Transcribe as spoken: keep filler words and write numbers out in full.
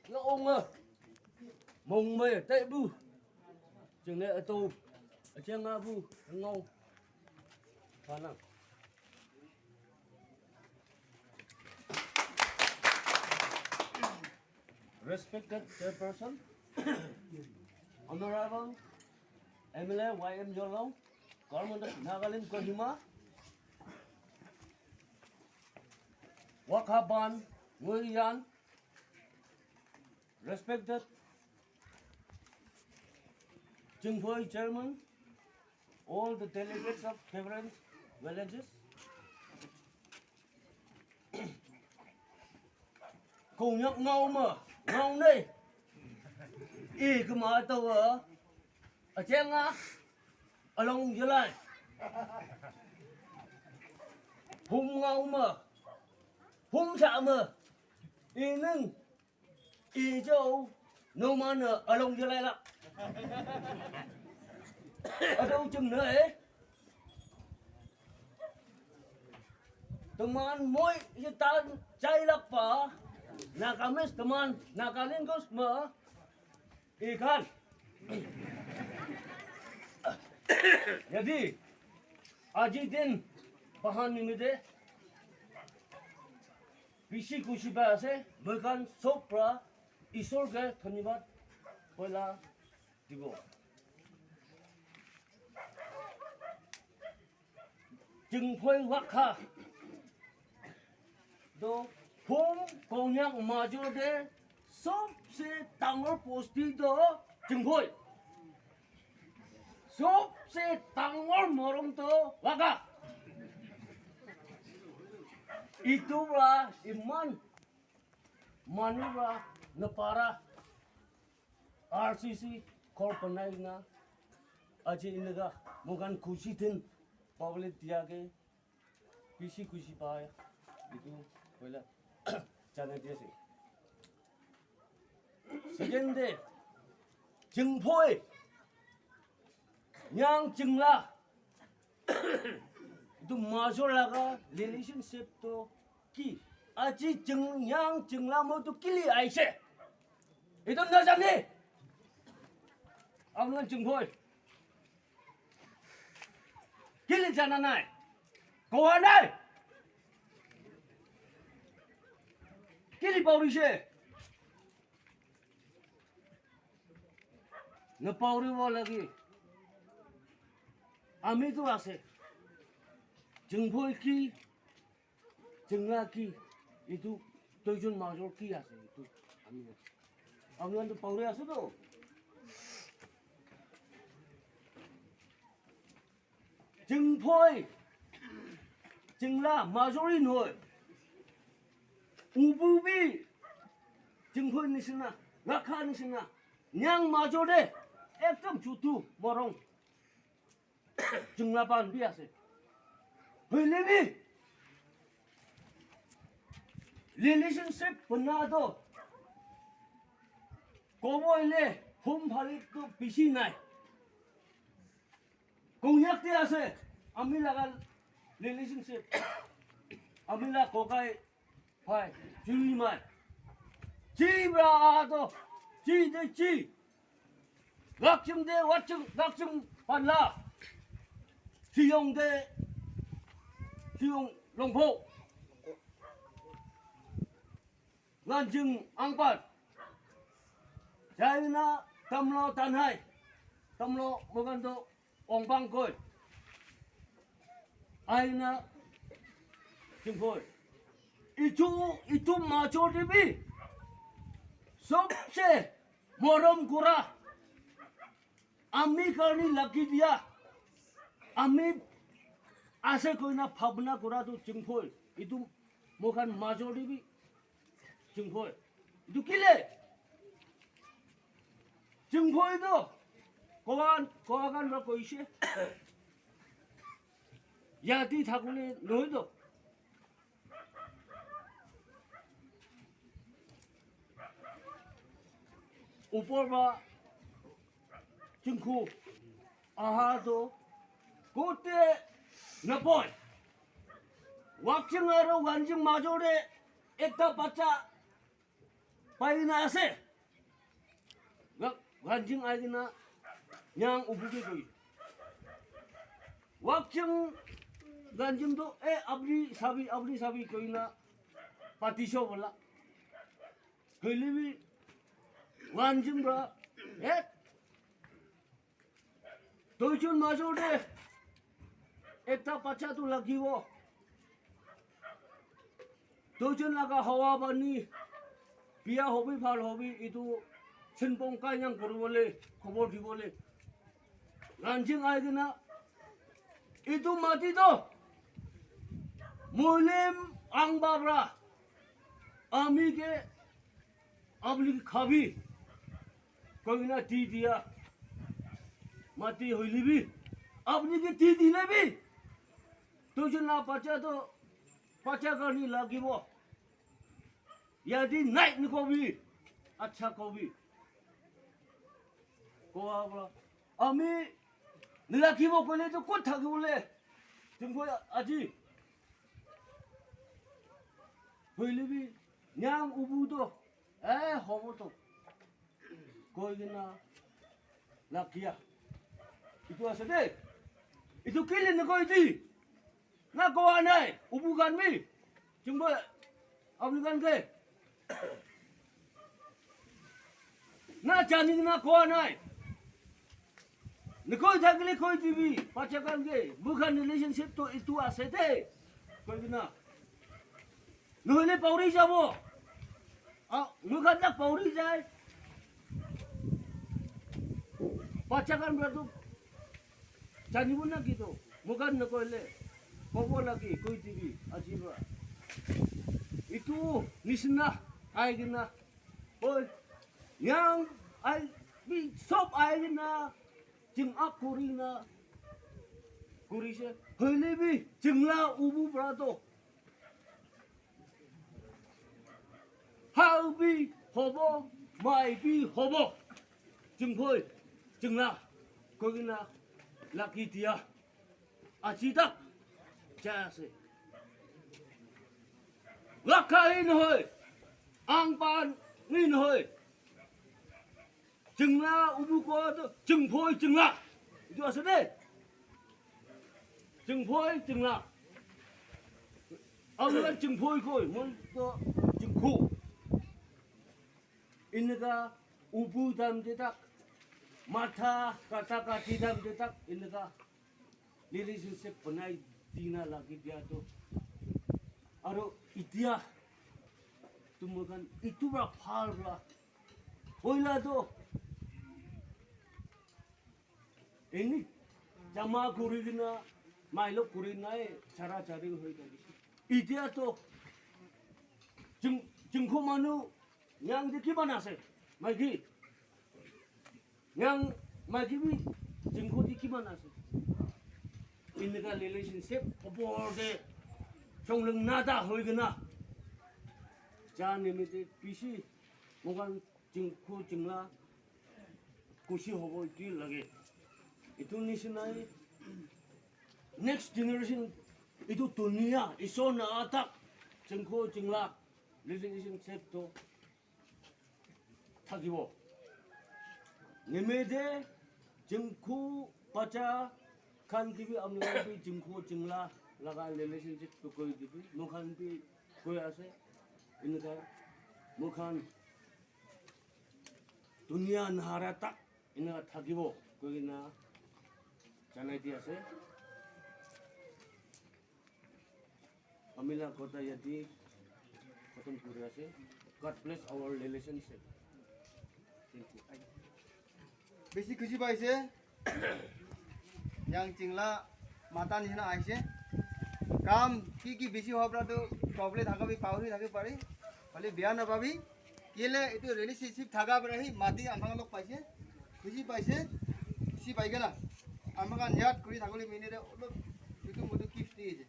Nga onga. Mong me te bu. Jeng ne ato. Ajeng nga bu. Ngau. Panang. Respected chairperson, Honorable M L A Y M Yolong, Government of Nagaland Kohima, Wakhaban, Nguyen, respected Chingphoi Chairman, all the delegates of different villages. Kau nyak ngau ma, ngau nei. I kama tawa. Achenga. Along yalai. Hum ngau ma. Hum sa ma. I neng. I jo. No man along yalai la. Adong chim na eh. Teman moi ye tan chai lak pa. Nagamis teman Nagaland gos ma. Ikan. Yadi. Aji din pahan nimite. Bishi kushi pa ase. Moikan sob pra Isor ke dhanyabad. Poila dibo. Chingphoi Wakha. To hum Konyak major de sobse dangor bosti to Chingphoi. Sobse dangor morong to Wakha. Itu pra iman manu pra napara. R C C ghor banai na aji enika moikhan khushi din pabole dia ke bishi khushi pai etu hoila janai di ase. Second day, Chingphoi, Nyang Chingla, etu major laga relationship to ki? Aji Ching, Nyang Chingla moi tu kili aise? Etu najane? Apuni Chingphoi. Kili jana nai? Kowa nai? Kili paurise? Napauribo lagi. Ami tu ase. Chingphoi ki, Chingla ki, itu duijon major ki ase, itu ami ase. Ami tu pauri ase to. Chingphoi, Chingla major hi nohoi. Ubu bi Chingphoi nishina, Rakha nishina, Nyang major de, ekdom chutu morong. Chingla pan bi ase. Hoile bi, relationship bana to kobo hoile home phale to bishi nai. Konyak te ase, ami laga relationship, ami la kokai, bhai, churi mai. Chi bra to, chi de chi. Lakchim de, wakchim, lakchim panla. Chiyong de, chiyong longpho. Nganjing angpan. Jaina tamlo tanhai. Tamlo mogan to ongpang koi. Aina Chingphoi. Itu, itu major de bi sobse morom kura. Ami karni lagi dia. Ami ase koina bhabna kura tu Chingphoi. Itu moikhan major de bi Chingphoi. Itu kile? Chingphoi to kowan, kowa khan pra koise. Yati thakule nohoi to. Upor pra Chingkhu aha to kote napoi. Wakching aro Wanjing major de ekta bacha Pai na ase. Ga-, ganjing ai na nyang ubu ke koi. Wakching ganjing to, eh, abri sabi, abri sabi koi na patisho bola. Hoile bi ganjing bra, eh, Duijon major te ekta bacha tu lagibo. Duijon laga hawa pani, biya hobi bhal hobi, etu chinpong kanyang kuribole, khobor dibole. Ranjing ai kena, etu mati to, mulim ang babra, ami ke, apni ke khabi. Koi kena di diya. Mati hoile bi. Apni ke di dile bi. Duijon la bacha to, bacha karne lagibo. Yate nai nikobi. Acha kobi. Kowa bola. Ami nilagibo koile to kot thakibo le. Tumko aji. Hoile bi. Nyang ubu to. Eh, hobo to. Koi kena lagia. Etu ase de. Etu kile nokoi di. Na kowa nai. Ubu khan bi. Chungbo. Apni khan ke. Na jani na kowa nai. Nikoi thakile koi dibi, bacha khan ke, mukhan relationship to etu ase de, koi kena. Nohole pauri jabo. Ah, mukhan na pauri jai. Bacha khan bra tu janibo na ki to, mukhan nokoile, kobo lagi, koi dibi, aji bra. Etu nisina, ai kena, oi, yang, ai, bi, sob ai kena, Ching up kuri na, kuri se, hoile bi, chingla ubu bra to. Hau bi hobo, mai bi hobo. Chingphoi, chingla, koi kena, laki dia. Aji tak, jai ase. Lakai nohoi, ang pan ni nohoi. Chingla, ubu ko to, chingphoi, chingla. Etu ase de. Chingphoi, chingla. Aru chingphoi koi, moi to chingkhu. Eneka ubu time te tak, matha kata kati time te tak, eneka relationship banai dina lagi dia to. Aru itia, tumukhan itu pra phal pra. Hoila to, eni jama kuri kena, mailok kuri nai, chara chari hoi thakise. Itia to, jing-, jingkho manu, nyang de kiman ase, maiki? Nyang maiki bi jingkho di kiman ase? Eneka relationship opor te chongleng nada hoi kena. Ja nimite bishi moikhan jingkho jingla khushi hobo etu lage. Etu nisina next generation etu dunia isor na atak jingkho jingla relationship to thakibo. Nimite jingkhu bacha khan ke bi ami khan bi jingkhu jingla laga relationship to koi dibi. Moikhan bi koi ase. Eneka moikhan dunia nahara tak eneka thakibo koi kena janai di ase. Ami la kotha yate khatam kuri ase. God bless our relationship. Thank you. Bishi khushi paise. Yang chingla mata nishina aise. Kam ki ki bishi howa pra tu problem thaka bi pahori thaki pare. Hoile beya napabi. Kile etu relationship thaka pra hi mati amang log paise. Khushi paise. Khushi pai kena amang khan yad kuri thakole mine de olop chutu mutu gift diye ase.